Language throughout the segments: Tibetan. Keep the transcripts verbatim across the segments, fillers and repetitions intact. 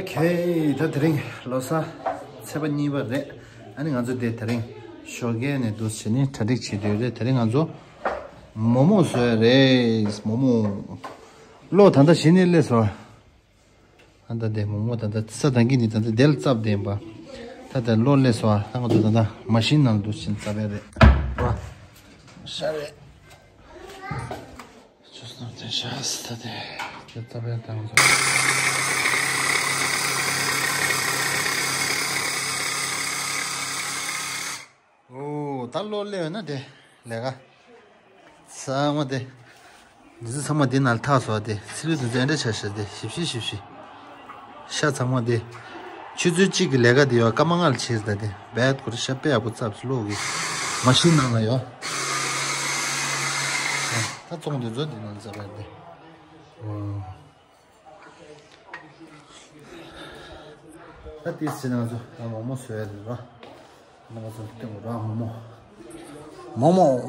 ཁེ། ད་དེ་རིང་ལོ་གསར་ཚེས་པ་གཉིས་པ་རེད། ཨ་ནི་ང་ཚོ་དེ་དེ་རིང་ཞོགས་ཀས་ནས་འདུག་བྱས་ནས་གྲ་སྒྲིག་བྱེད་དུས་རེད། དེ་རིང་ང་ཚོ་མོག་མོག་བཟོ་ཡ་རེད། མོག་མོག་གློག་ད་ལྟ་གཞི་ནས་སླེབས་སོང་། ཨ་ད་དེ་མོག་མོག་ད་ལྟ་ས་དང་གི་ནི་ད་ལྟ་དེ་ལ་བཙབ་བསྡད་པ། ད་ལྟ་གློག་སླེབས་སོང་། ཨ་ད་ང་ཚོ་ད་ལྟ་མ་ཤིན་ནང་འདུག་བྱས་ནས་བཙབ་ཡ་རེད། ཤ་རེད། ཆུ་སྣ་དེ་ཤ་སི་ད་དེ་དེ་ལྟ་བའི་དང་། ཨོ་ད་གློག་སླེབས་ན་དེ་ལས་ཀ་ཚང་མ་དེ་འདི་ཚོ་ཚང་མ་འདི་ནང་ལ་ཐག་སོང་། དེ་ཚི་ལི་དུ་ཚོ་འདྲ་ཆ་ཤ་དེ་ཞིབ་ཞིབ་ཞིབ་ཞིབ། ཤ་ཚང་མ་དེ། ཆུ་ཚོད་གཅིག་གི་ལས་ཀ་དེ་ཡོད་སྐར་མ་ལྔ་ལ་བྱས་ཟེར། ད་དེ་བད་ཁོ་ར་ཤ་དཔེ་ཡག་པོ་བཙབས་སོང་གློག་གི་མ་ཤིན་ནང་ལ་ཡོད། ད་བཙོང་དེ་ཚོ་དེ་ནང་ལ་བཙབ་ཡ་དེ། ད་དེ་ཟེར་ན་ང་ཚོ་ད་མོག་མོག་བཟོ་ཡ་རེད་ར། ང་ཚོ་སྟོན་དགོས་ར་མོག་མོག་མོག་མོག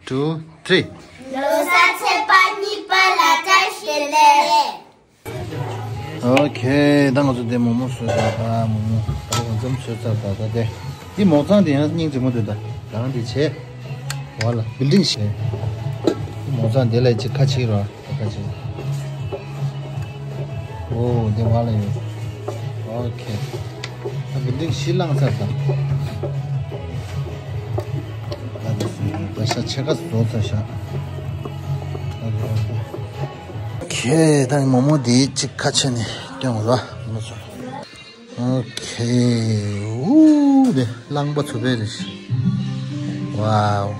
two three། ལོ་གསར་ཚེས་པ་གཉིས་པ་ལ་བཀྲ་ཤིས་བདེ་ལེགས། ཨོ་ཁེ། ད་ང་ཚོ་དེ་མོག་མོག་བཟོས་ཚར། ད་མོག་མོག་ད་གང་འཚམ་བཟོས་ཚར། ད་ད་དེ་དེ་མོག་ཚང་དེ་ཡང་སྙིང་རྗེ་མོ་འདུག་ད་རང་དེ་བྱས་བ་ལ་བིལ་ཌིང་བྱས། དེ་མོག་ཚང་དེ་ལ་ཅིག་ཁ་ཕྱེ་རོགས། ཁ་ཕྱེ། ཨོ་དེ་བ་ལ་ཡོད། ཨོ་ཁེ། ད་བིལ་ཌིང་བཞི་བླངས་ཚར་ད། ད་དེ་སུ་ད་ཤ་ཕྱེད་ཀ་བཟོ་ཚར་ཤག་ཨོ་ཁེ། ད་མོག་མོག་དེ་ཅིག་ཁ་ཕྱེ་ནས་སྟོན་དགོས་ར། མོག་མོག་ཚོ། ཨོ་ཁེ། ཨུ་དེ་རླངས་པ་ཚུ་བས་རེད། ཝའོ།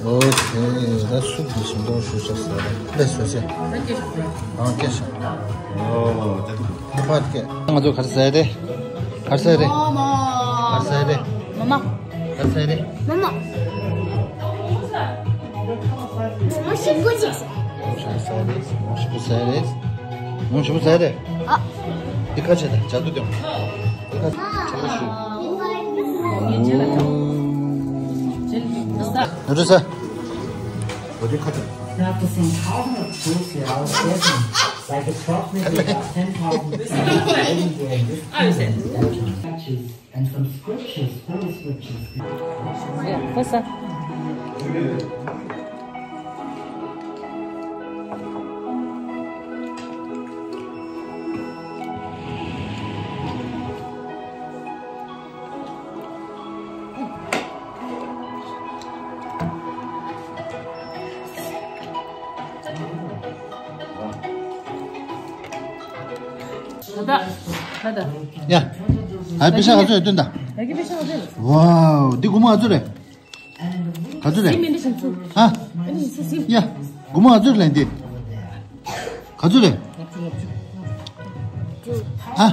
ཨོ་ཁེ། ད་སུབ་དེ་ཞིམ་པོ་ཞུ་ཤག་ཟེར་ལས་སོ་སེ། ཨང་ཀེ་ཤ། ཨོ་ཁེ། ང་ཚོ་ག་རེ་ཟ་ཡ་རེད། ག་རེ་ཟ་ཡ་རེད། ག་རེ་ཟ་ཡ་རེད། མོག་མོག་ག་རེ་ཟ་ཡ་རེད། མོག་མོག་མོག་མོག་མོག་ཞིམ་པོ་ཅིག་ཟ། མོག་ཞིམ་པོ་ཟ་ཡ་རེད། མོག་ཞིམ་པོ་ཟ་ཡ་རེད། མོག་ཞིམ་པོ་ཟ་ཡ་རེད། ཨ། འདི་ཁ་ཕྱེ་དང་ཇ་དུ་དེ། འདི་ཁ་ཕྱེ་ཞུ། ནུ་རུ་ས། Practicing Calvin of Bruce Yao Stephen, like approximately about ten thousand people living during this time of redemption. And some scriptures, holy scriptures. ད་ད་ད་ད། ཡ། ཨ་པེ་ཤ་ག་ཚོད་ཡོད་སྟོན་ད། ད་གི་པེ་ཤ་ག་ཚོད་ཡོད། ཝའོ། འདི་སྒོར་མོ་ག་ཚོད་རེད། ག་ཚོད་རེད། སི་མེན་ཏི་ཞིག་ཚུགས། ཨ། ཨ་ནི་སི་སི། ཡ། སྒོར་མོ་ག་ཚོད་རེད་ལན་འདི། ག་ཚོད་རེད། ཨ།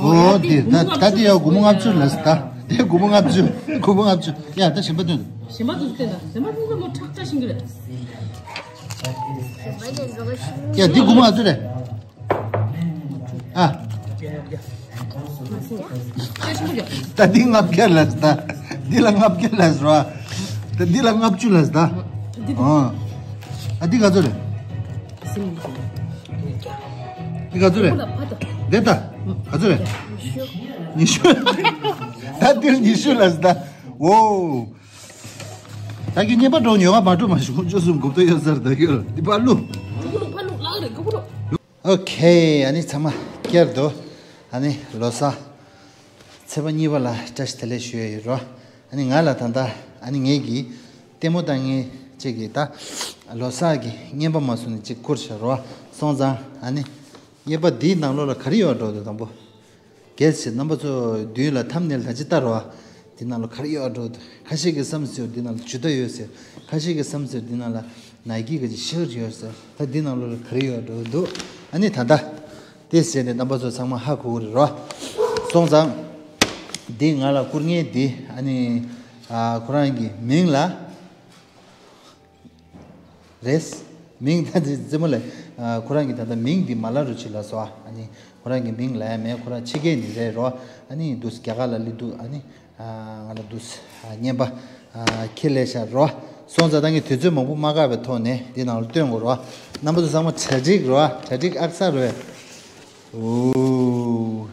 ཨོ་དེ་ད་ད་དེ་ཡ་སྒོར་མོ་ལྔ་བཅུ་ལ་ཟེར་ད། དེ་སྒོར་མོ་ལྔ་བཅུ། སྒོར་མོ་ལྔ་བཅུ། ཡ་ད་གཞན་པ་སྟོན། གཞན་པ་ཚོ་སྟོན་ད། གཞན་པ་ཚོ་ལོ་ཁྲག་ཁྲག་ཤིང་གི་རེད། ཡ་འདི་སྒོར་མོ་ག་ཚོད་རེད། ཨ། ད་འདི་ལྔ་བརྒྱ་ལ་ཟེར་ད། འདི་ལ་ལྔ་བརྒྱ་ལ་ཟེར་བ། ད་འདི་ལ་ལྔ་བཅུ་ལ་ཟེར་ད། ཨ། ཨ་འདི་ག་ཚོད་རེད། འདི་ག་ཚོད་རེད། འདི་ད། ག་ཚོད་རེད། ཉི་ཤུ། ད་འདི་ལ་ཉི་ཤུ་ལ་ཟེར་ད། འོ། ད་གི་བརྙན་པར་འགྲོ་ཉོ་བ་མ་འགྲོ་མ་བྱུང་། བཅུ་གསུམ་དགུ་བདོ་ཡོད་ཟེར་ད་གི་འདི་པ་ལུ། ཨོ་ཁེ། ཨ་ནི་ཚང་མ་ཀེར་དོ། ཨ་ནི་ལོ་གསར་ཚེས་པ་གཉིས་པ་ལ་བཀྲ་ཤིས་བདེ་ལེགས་ཞུ་ཡ་ཡོད་རོ། ཨ་ནི་ང་ལ་ད་ལྟ་ཨ་ནི་ངེད་ཀྱི་ལྟད་མོ་ལྟ་མཁན་གཅིག་གིས་ད་ལོ་གསར་གྱི་བརྙན་པར་མ་བཟོ་ནས་གཅིག་བསྐུར་བྱ་རོ། སོང་ཙང་ཨ་ནི་བརྙན་པར་འདིའི་ནང་ལོགས་ལ་ག་རེ་ཡོད་འགྲོ་འདུག་དང་པོ། གལ་སྲིད་རྣམ་པ་ཚོ་མདུན་ལ་ཐམ་ནེལ་ད་ཅི་ལྟ་རོགས། འདི་ནང་ལ་ག་རེ་ཡོད་འགྲོ་འདུག་ཁ་ཤས་ཀྱིས་བསམ་ཟེར་འདི་ནང་ལ་ཇུ་ཏ་ཡོད་ཟེར། ཁ་ཤས་ཀྱིས་བསམ་ཟེར་འདི་ནང་ལ་ནའི་ཀི་གི་ཤར་ཡོད་ཟེར། ད་འདི་ནང་ལོགས་ལ་ག་རེ་ཡོད་འགྲོ་འདུག་ཨ་ནི་ད་ལྟ་དེ་ཟེར་ནས་རྣམ་པ་ཚོ་ཚང་མ་ཧ་གོ་གི་རེད་རོ། སོང་ཙང་འདི་ང་ལ་བསྐུར་མཁན་འདི་ཨ་ནི་ཨ་ཁོ་རང་གི་མིང་ལ། རེད། མིང་ད་ཅི་རྩེད་མོ་ལ། ཨ་ཁོ་རང་གི་ད་ལྟ་མིང་འདི་མ་ལ་རུ་ཆི་ལ་སོ། ཨ་ནི་ཁོ་རང་གི་མིང་ལ་ཡ་མེད། ཁོ་རང་ཕྱི་རྒྱལ་ནི་རེད་རོ། ཨ་ནི་འདུག་རྒྱ་གར་ལ་སླེབས་འདུག་ཨ་ནི་ཨ་ང་ལ་འདུག་ཨ་བརྙན་པར་ཨ་ཁྱེར་སླེབས་ཤག་རོ། སོང་ཙང་ད་ངས་དུས་ཚོད་མང་པོ་མ་བཀག་པའི་ཐོག་ནས་འདི་ནང་ལ་སྟོན་དགོས་རེད་བ། རྣམ་པ་ཚོ་ཚང་མ་གྲ་སྒྲིག་རེད་བ། གྲ་སྒྲིག་ཨག་ས་རེད། ཨོ།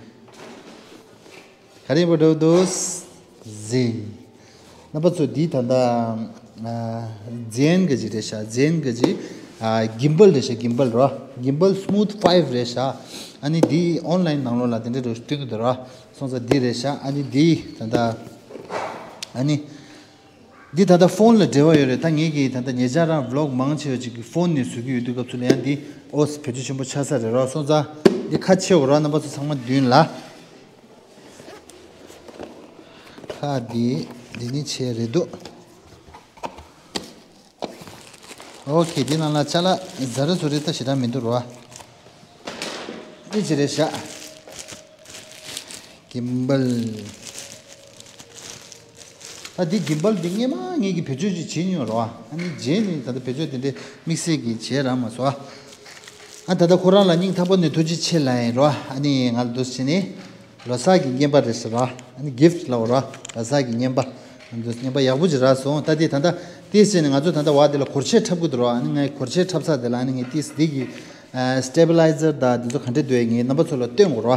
ག་རེ་བ་འགྲོ་འདུག་ཟེ། རྣམ་པ་ཚོ་འདི་ད་ལྟ་ཨ་ཛེན་གི་ཅིག་རེད་ཤག་ཛེན་གི་ཅིག་ཨ་གིམ་བལ་རེད་ཤག་གིམ་བལ་རེད་བ། གིམ་བལ་སྨུ་ཐི་ཕའིབ་རེད་ཤག་ཨ་ནི་འདི་ཨོན་ལན་ནང་ལོགས་ལ་དེ་འདྲ་འདྲ་བོ་ཞིག་སྟོན་གི་འདུག་རེད་བ། སོང་ཙང་འདི་རེད་ཤག་ཨ་ནི་འདི་ད་ལྟ་ཨ་ནི། འདི་ད་ལྟ་ཕོན་ལ་འབྲེལ་བ་ཡོད་རེད། ད་ངེད་ཀྱིས་ད་ལྟ་ཉེ་ཆར་རང་བི་ལོག་མང་ཆེ་བ་ཅིག་གི་ཕོན་ནས་བཟོ་གི་ཡོད་དུས་སྐབས་སུ་ལ་ཡང་འདི་ཨོ་བེད་སྤྱོད་ཆེན་པོ་ཆགས་ས་རེད་རོ། སོང་ཙང་འདི་ཁ་ཕྱེ་འོ་རོ། རྣམ་པ་ཚོ་ཚང་མ་མདུན་ལ། ཁ་འདི་འདི་ནི་ཆེ་རེད་འདུག་ཨོ་ཁེ། འདི་ནང་ལ་ཅ་ལག་ཟ་རེ་བཟོ་རེ་ད་ཞེ་དྲག་མི་འདུག་རོ། འདི་ཅི་རེད་ཤག་གིམ་བལ། ད་འདི་གིམ་བལ་འདི་སྔས་མ་ངེད་ཀྱིས་བེད་སྤྱོད་ཅིག་བྱེད་མྱོང་རོ། ཨ་ནི་རྗེས་ནས་ད་ལྟ་བེད་སྤྱོད་དེ་འདྲའི་དམིགས་བསལ་གྱིས་བྱས་རག་མ་སོང་། ཨ་ད་ལྟ་ཁོ་རང་ལ་སྙིང་ཐག་པ་ནས་ཐུགས་རྗེ་ཆེ་ལབ་ཡིན་རོ། ཨ་ནི་ང་ལ་འདུག་སེ་བྱས་ནས་ལོ་གསར་གྱི་རྔན་པ་རེད་ཟེར་རོ། ཨ་ནི་གིཕ་ཊི་ལབ་རོ། ལོ་གསར་གྱི་རྔན་པ། ང་ཚོ་རྔན་པ་ཡག་པོ་ཅིག་རག་སོང་། ད་དེ་ད་ལྟ་དེ་བྱས་ནས་ང་ཚོ་ད་ལྟ་བ་དེ་ལ་སྒོར་གཞས་འཁྲབ་གི་འདུག་རོ། ཨ་ནི་ངས་སྒོར་གཞས་འཁྲབ་ས་དེ་ལ་ཨ་ནི་ངས་ཏིས་འདི་གི་སི་ཊེ་བི་ལའི་ཛར་དང་འདི་ཚོ་ག་འདྲ་འདུག་ངས་རྣམ་པ་ཚོ་ལ་སྟོན་དགོས་རོ།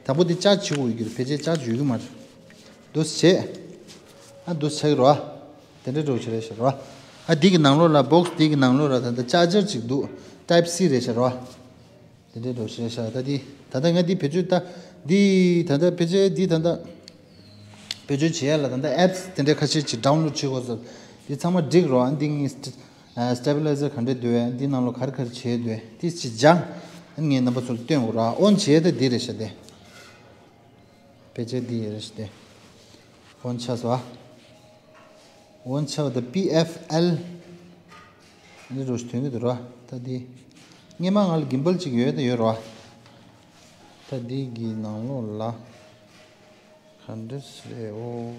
དང་པོ་འདི་ཅར་ཇི་བྱེད་དགོས་ཀྱི་རེད། ཕལ་ཆེར་ཅར་ཇི་ཡོད་ཀྱི་མ་རེད། འདུག་སེ་བྱས། ཨ་འདུག་སེ་ཆགས་ཀྱི་རོ། དེ་འདྲ་འགྲོ་བྱེད་རེད་ཤག་རོ། ཨ་འདི་གི་ནང་ལོགས་ལ་བོག་སི་འདི་གི་ནང་ལོགས་ལ་ད་ལྟ་ཅར་ཇར་ཅིག་འདུག་ཊའིབ་སི་རེད་ཤག་རོ། དེ་འདྲའི་འགྲོ་ཤེས་ཤག་ད་འདི་ད་ལྟ་ང་འདི་བེད་སྤྱོད་ད་འདི་ད་ལྟ་ཕལ་ཆེར་འདི་ད་ལྟ་བེད་སྤྱོད་བྱེད་ཡ་ལ་ད་ལྟ་ཨེབ་སི་དེ་འདྲའི་ཁ་ཤས་ཅིག་ཌའུན་ལོཌ་བྱེད་དགོས་ཟེར། འདི་ཚང་མ་འགྲིག་རོ། ཨ་འདི་ངའི་སི་ཊེ་བི་ལའི་ཛར་ག་འདྲས་འདུག་ཨ་འདི་ནང་ལོགས་ག་རེ་ག་རེ་བྱས་འདུག་ཨ་འདི་ཅིག་སྦྱང་། ཨ་ངས་རྣམ་པ་ཚོར་སྟོན་དགོས་རོ། ཨ་ཨོན་བྱས་ད་འདི་རེད་ཤག་དེ། ཕལ་ཆེར་འདི་ཡོད་རེད་ཤག་དེ། ཨོན་ཆགས་སོང་ཨ། ཨོན་ཆགས་པ་དང་པི་ཨེཕ་ཨེལ་འདི་འདྲ་ཞིག་ཐོན་གྱི་འདུག་ར། ད་འདི་སྔས་མ་ང་ལ་གིམ་བལ་གཅིག་ཡོད་ད་ཡོད་ར། ད་འདི་གི་ནང་ལོགས་ལ་ག་འདྲ་རེད། ཨོ།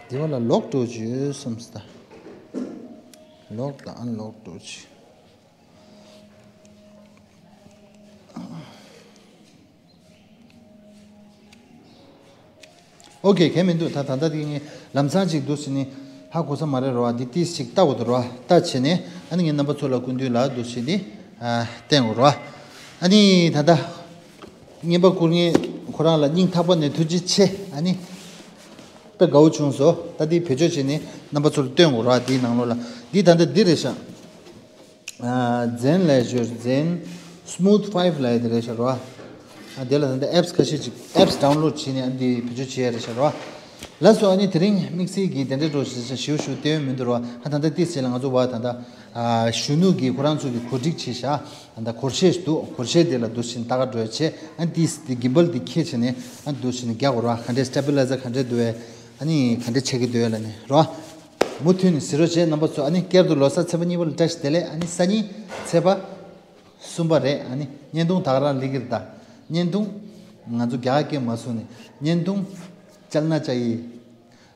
འདི་བ་ལ་ལོག་འགྲོ་རྒྱུ་ཡོད་བསམ་སོང་ད། ལོག་དང་ཨན་ལོག་འགྲོ་རྒྱུ། ཨོ་ཁེ། གལ་མི་འདུག་ད་ད་ལྟ་དེ་ངས་ལམ་སང་ཅིག་འདུག་སེ་ནི་ཧ་གོ་ས་མ་རེད་རོ། འདི་ཏིས་ཅིག་ལྟ་དགོས་འདུག་རོ། ལྟ་བྱས་ནས་ཨ་ནི་ངས་རྣམ་པ་ཚོ་ལ་སྐུ་མདུན་ལ་འདུག་སེ་ནི་ཨ་བསྟན་དགོས་རོ། ཨ་ནི་ད་ལྟ་རྔན་པ་བསྐུར་མཁན་ཁོ་རང་ལ་སྙིང་ཐག་པ་ནས་ཐུགས་རྗེ་ཆེ། ཨ་ནི་དཔེ་དགའ་བོ་བྱུང་སོང་། ད་འདི་བེད་སྤྱོད་བྱས་ནས་རྣམ་པ་ཚོ་ལ་སྟོན་དགོས་རོ། འདིའི་ནང་ལོགས་ལ་འདི་ད་ལྟ་འདི་རེད་ཤག་ཨ་ཛེན་ལབ་ཡ་ཅིག་ཡོད་རེད། ཛེན་སྨུ་ཐི་ཕའིབ་ལབ་ཡ་དེ་རེད་ཤག་རོ། ཨ་དེ་ལ་ད་ལྟ་ཨེབ་སི་ཁ་ཤས་ཅིག་ཨེབ་སི་ཌའུན་ལོཌ་བྱས་ནས་ཨ་འདི་བེད་སྤྱོད་བྱེད་ཡ་རེད་ཤག་རོ། ལགས་སོ། ཨ་ནི་དེ་རིང་དམིགས་བསལ་གྱིས་དེ་འདྲའི་འགྲོ་ཞེས་ཞུ་ཞུ་སྟེ་ཡོད་མི་འདུག་རོ། ཨ་ད་ལྟ་ཏིས་ཅིག་ལ་ང་ཚོ་བ་ད་ལྟ་ཨ་གཞོན་ནུ་གིས་ཁོ་རང་ཚོ་གི་གོ་སྒྲིག་བྱས་ཤག་ཨ་ད་སྒོར་གཞས་འདུག་སྒོར་གཞས་དེ་ལ་འདུག་སེ་ནི་ལྟ་ག་འགྲོ་ཡ་བྱས། ཨ་ཏིས་དེ་གིམ་བལ་དེ་འཁྱེར་བྱས་ནས་ཨ་འདུག་སེ་ནི་རྒྱག་དགོས་རོ། ག་འདྲའི་སི་ཊེ་བི་ལའི་ཛར་ག་འདྲའི་འདུག་ཨེ། ཨ་ནི་ག་འདྲ་ཆགས་ཀྱི་འདུག་ལབ་ནས་རོ། མུ་མཐུད་ནས་གཟིགས་རོགས་བྱེད་རྣམ་པ་ཚོ། ཨ་ནི་བསྐྱར་དུ་ལོ་གསར་ཚེས་པ་གཉིས་པ་ལ་བཀྲ་ཤིས་བདེ་ལེགས། ཨ་ནི་སང་ཉིན་ཚེས་པ་གསུམ་པ་རེད། ཨ་ནི་བརྙན་ཐུང་ད་ག་རང་སླེབས་ཀྱི་རེད་ད། བརྙན་ཐུང་ང་ཚོ་རྒྱ་གར་སྐད་མ་གསུངས་ནས་བརྙན་ཐུང་ཅལ་ན་ཅ་ཡི་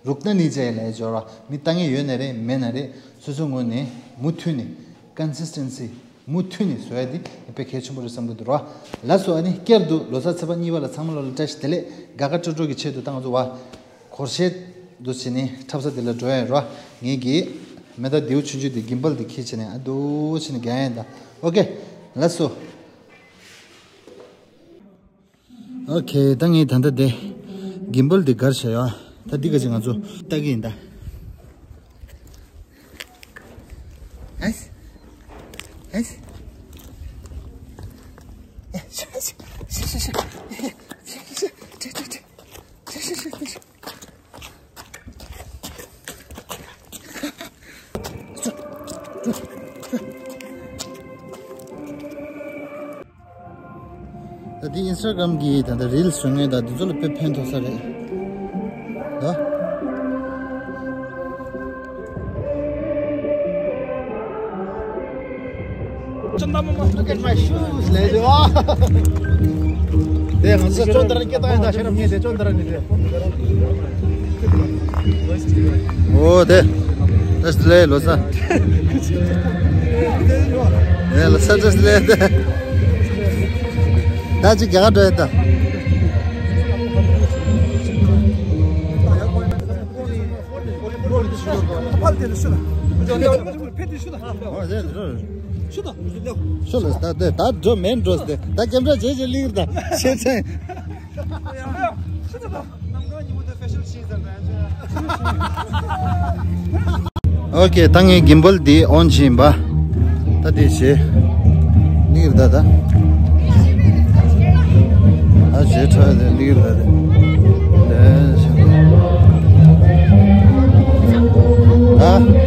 རུག་ན་ནི་ཅ་ཡི་ལབ་ཡ་ཅིག་ཡོད་ར། མི་ལྟ་མཁན་ཡོད་ན་རེད་མེད་ན་རེད། སོ་སོའི་ངོས་ནས་མུ་མཐུད་ནས་ཀོན་སིས་ཊེན་སི། མུ་མཐུད་ནས་བཟོ་ཡ་དེ་དཔེ་གལ་ཆེན་པོ་རེད་བསམ་གྱི་འདུག་རོ། ལགས་སོ། ཨ་ནི་བསྐྱར་དུ་ལོ་གསར་ཚེས་པ་གཉིས་པ་ལ་ཚང་མ་ལོ་ལ་བཀྲ་ཤིས་བདེ་ལེགས། དགའ་དགའ་སྤྲོ་སྤྲོ་གི་ཆེད་དུ་ད་ང་ཚོ་བ་སྒོར་གཞས་འདུག་སེ་ནི་འཁྲབ་ས་དེ་ལ་འགྲོ་ཡ་ཡིན་རོ། ངེད་ཀྱིས་མེ་མདའ་རྡེའུ་ཆུང་ཆུང་དེ་གིམ་བལ་དེ་འཁྱེར་བྱས་ནས་ཨ་འདུག་སེ་ནི་རྒྱག་ཡ་ཡིན་ད། ཨོ་ཁེ། ལགས་སོ། ཨོ་ཁེ། ད་ངས་ད་ལྟ་དེ་གིམ་བལ་དེ་སྒར་བྱས་ཡོད། ད་འདི་ག་ཅིག་ང་ཚོ་ལྟ་གི་ཡིན་ད། ཨེས། ཨེས། ད་འདི་ཨིན་སི་ཊ་གྷ་རམ་གྱི་ད་ལྟ་རིལ་སི་བཟོ་མཁན་ད་འདི་ཚོ་ལ་དཔེ་ཕན་ཐོགས་ས་རེད་ད། Look at my shoes, ལས་དེ་བ། དེ་ང་ཚོ་ཅོན་ཏ་ར་སྐད་བཏང་ཡིན་ད། ཤེས་རབ་ངས་དེ་ཅོན་ཏ་ར་ནི་དེ། ཨོ་དེ། བཀྲ་ཤིས་བདེ་ལེགས་ལོ་གསར། ཨེ་ལོ་གསར་བཀྲ་ཤིས་བདེ་ལེགས་དེ། ད་ཅིག་རྒྱ་གར་འགྲོ་ཡིན་ད། ཕར་དེ་ལ་ཤུ་ལ། ཕེ་དེ་ཤུ་ལ། ཨོ་ཟེར་རོ། ཤུ་ལ། ཤུ་ལ། ད་དེ་ད་འགྲོ་མེད་འགྲོ་སྟེ་ད་ཀེམ་ར་བྱེད་བྱེད་ལིར་ད་ཤེས་ཚེ། ཨོ་ཁེ། ད་ངའི་གིམ་བལ་འདི་ཨོན་བྱས་ཡིན་པ། ད་དེ་བྱེད། ནིར་ད་ད། ཨ་བྱེད་ཁྲ་དེ་ནིར་ད་དེ། ཨ།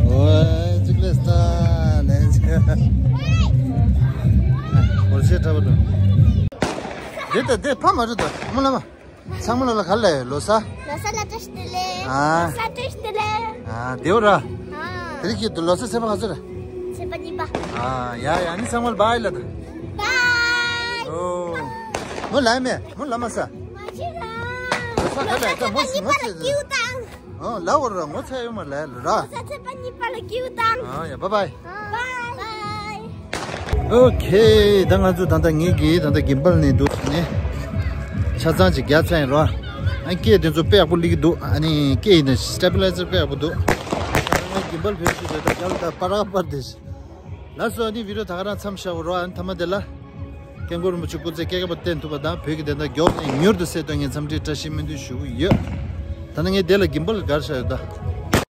འོ་ཙི་ཀླད་སྟ་ལན་ཙི། འོ་ཤེས་ཁྲ་བ་འགྲོ། དེ་ད་དེ་ཕ་མ་རེད་ད་མོ་ལ་མ། ཚང་མ་ལ་ལ་ག་ལ་ཡོད་ལོ་ས། ལོ་ས་ལ་བཀྲ་ཤིས་བདེ་ལེགས། ཨ། ལོ་ས་བཀྲ་ཤིས་བདེ་ལེགས། ཨ་དེའུ་ར། ཨ། དེ་རིང་གི་དུ་ལོ་ས་ཚེས་པ་ག་ཚོད་ར། ཚེས་པ་གཉིས་པ། ཨ་ཡ་ཡ་ནི་ཚང་མ་ལ་བའི་ལ་ད། བའི། ཨོ། མོ་ལ་མེ་མོ་ལ་མ་ས། མ་ཅི་ར། ལོ་ས་ག་ལ་ཡོད་ད་མོ་ལོ་ས་ཚེས་པ་གཉིས་པ་ལ་སྐྱིད་ཏང་། ཨོ་ལ་འོ་ར་ངོ་ཚ་ཡོད་མ་ལ་ལ་ར། ལོ་ས་ཚེས་པ་གཉིས་པ་ལ་སྐྱིད་ཏང་། ཨ་ཡ་བའི་བའི། ཨོ་ཁེ། ད་ང་ཚོ་ད་ལྟ་ངེད་ཀྱིས་ད་ལྟ་གིམ་པལ་ནས་འདུག་ནས་ཆ་ཚང་ཅིག་རྒྱག་ཚར་ཡིན་རོ། ཨ་སྐད་དེ་ཚོ་དཔེ་ཡག་པོ་སླེབས་ཀྱི་འདུག་ཨ་ནི་སྐད་ཡིན་ན་སི་ཊེ་བི་ལའི་ཛར་དཔེ་ཡག་པོ་འདུག་ང་གིམ་པལ་བེད་སྤྱོད་བྱས་ད་རྒྱ་ལ་ད་པ་ར་པར་དེ། ལགས་སོ་ཨ་ནི་བི་ཌིའོ་ད་ག་རང་མཚམས་བཞག་རོ། ཨ་ནི་ཐ་མ་དེ་ལ་སྐྱབས་མགོན་རིན་པོ་ཆེ་སྐུ་ཚེ་སྐས་ཁ་པ་བརྟན་ཐུབ་པ་དང་བོད་ཀྱི་བདེན་མཐའ་མགྱོགས་ནས་མྱུར་དུ་གསལ་ཐུབ་ངས་འཚམས་འདྲི་བཀྲ་ཤིས་སྨོན་འདུན་ཞུ་གི་ཡོད། ད་ནི་ངས་དེ་ལ་གིམ་པལ་གར་བཞག་ཡོད་ད།